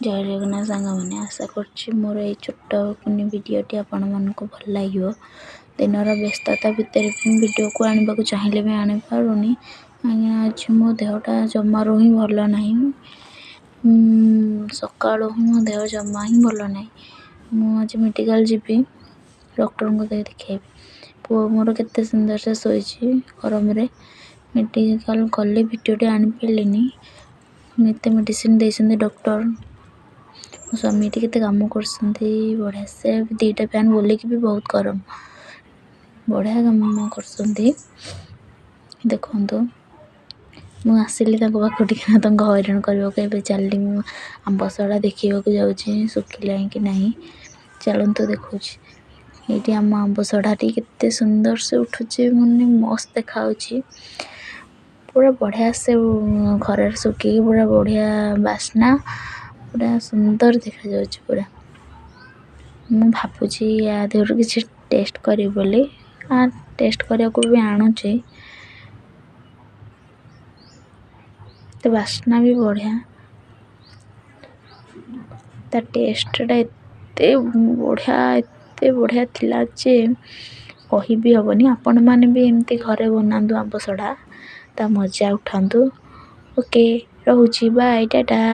ଜୟ ଜଗନ୍ନାଥ ସାଙ୍ଗମାନେ, ଆଶା କରୁଛି ମୋର ଏଇ ଛୋଟ କୁନି ଭିଡ଼ିଓଟି ଆପଣମାନଙ୍କୁ ଭଲ ଲାଗିବ। ଦିନର ବ୍ୟସ୍ତତା ଭିତରେ ବି ମୁଁ ଭିଡ଼ିଓକୁ ଆଣିବାକୁ ଚାହିଁଲେ ବି ଆଣିପାରୁନି, କାହିଁକିନା ଆଜି ମୋ ଦେହଟା ଜମାରୁ ହିଁ ଭଲ ନାହିଁ। ସକାଳୁ ହିଁ ମୋ ଦେହ ଜମା ହିଁ ଭଲ ନାହିଁ। ମୁଁ ଆଜି ମେଡ଼ିକାଲ ଯିବି, ଡକ୍ଟରଙ୍କୁ ଯାଇ ଦେଖାଇବି। ପୁଅ ମୋର କେତେ ସୁନ୍ଦର ସେ ଶୋଇଛି ଗରମରେ। ମେଡ଼ିକାଲ ଗଲେ ଭିଡ଼ିଓଟି ଆଣିପାରିଲିନି। ଏତେ ମେଡ଼ିସିନ ଦେଇଛନ୍ତି ଡକ୍ଟର। ମୋ ସ୍ୱାମୀ ଏଠି କେତେ କାମ କରୁଛନ୍ତି ବଢ଼ିଆ ସେ, 2ଟା ଫ୍ୟାନ୍ ବୁଲିକି ବି ବହୁତ ଗରମ। ବଢ଼ିଆ କାମ କରୁଛନ୍ତି, ଦେଖନ୍ତୁ। ମୁଁ ଆସିଲି ତାଙ୍କ ପାଖକୁ ଟିକେ ତାଙ୍କୁ ହଇରାଣ କରିବାକୁ। ଏବେ ଚାଲିଲି, ମୁଁ ଆମ୍ବ ସଢ଼ା ଦେଖିବାକୁ ଯାଉଛି ଶୁଖିଲାଣି କି ନାହିଁ। ଚାଲନ୍ତୁ ଦେଖାଉଛି। ଏଇଠି ଆମ ଆମ୍ବ ସଢ଼ାଟି କେତେ ସୁନ୍ଦର ସେ ଉଠୁଛି, ମାନେ ମସ୍ତ ଦେଖାହେଉଛି ପୁରା ବଢ଼ିଆ ସେ। ଖରାରେ ଶୁଖିକି ପୁରା ବଢ଼ିଆ ବାସ୍ନା, ପୁରା ସୁନ୍ଦର ଦେଖାଯାଉଛି ପୁରା। ମୁଁ ଭାବୁଛି ୟା ଦେହରୁ କିଛି ଟେଷ୍ଟ କରିବି ବୋଲି, ଟେଷ୍ଟ କରିବାକୁ ବି ଆଣୁଛି। ତା ବାସ୍ନା ବି ବଢ଼ିଆ, ତା ଟେଷ୍ଟଟା ଏତେ ବଢ଼ିଆ, ଏତେ ବଢ଼ିଆ ଥିଲା ଯେ କହିବି ହେବନି। ଆପଣମାନେ ବି ଏମିତି ଘରେ ବନାନ୍ତୁ ଆମ୍ବ ସଢ଼ା, ତା ମଜା ଉଠାନ୍ତୁ। ଓକେ, ରହୁଛି, ବାଏ, ଟାଟା।